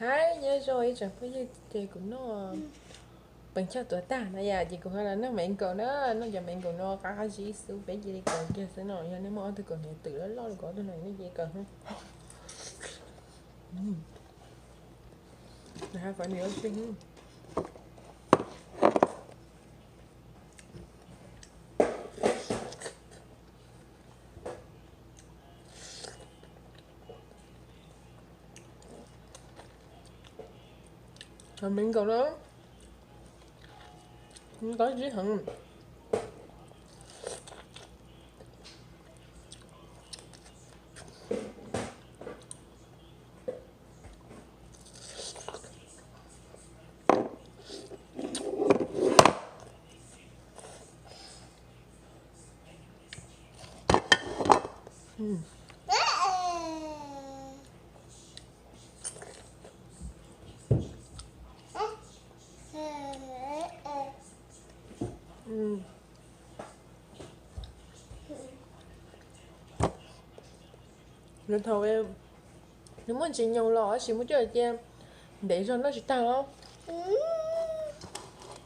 Ai, nyob zoo ib tsoom phooj ywg, ces kuv noj peem choj tuav tag na yom, ces kuv ho los noj me nkaus na, noj cov me nkaus no qab qab zib xwb, peb cia li kaus kiag xwb no, yog nej muaj ob tug kaus hniav twm loj loj li kuv ob tug no nej cia li kaus. Cov me nkaus no qab zib heev. Thaum nws muaj ntsis nyoos los tab sis muaj coj cia ntev zog noj tsis tag os.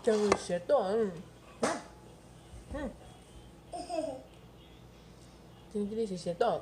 Cog siav tuaj. Cia li siav siav tuaj.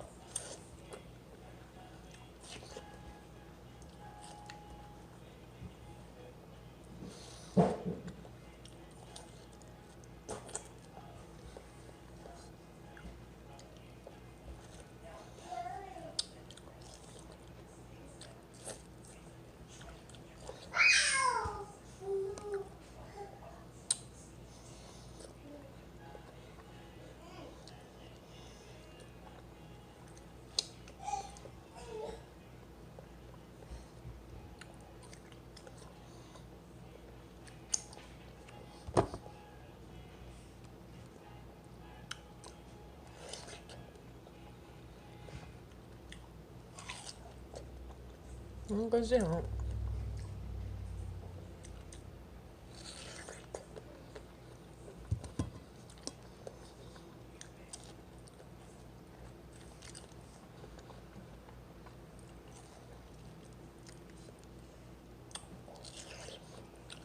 Koj zib heev.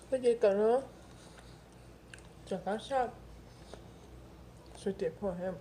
Koj cia li kawm no, tsam qab saj, sawv tias pom thiab.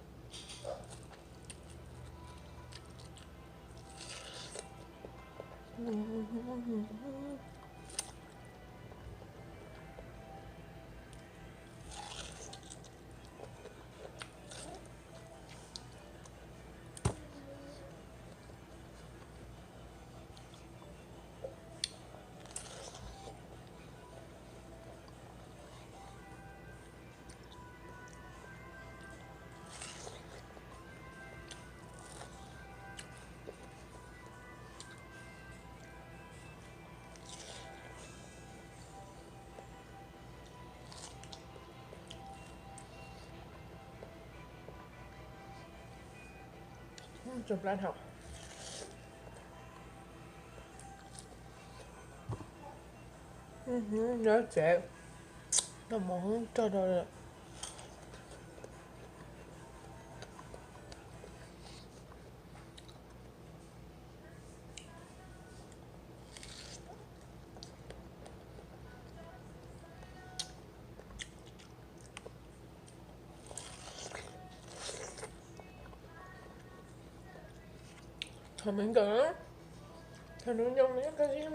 Tsoom plaub hau. Nyob tsev, noj mov rog rau lawm. Thov me nkawm, thov nub nyoog nyob koj zib.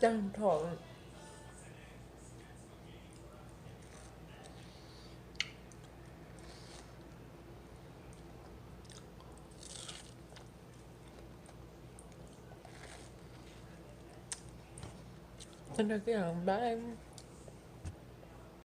Cag nrho. Tag nrho kuj yog bab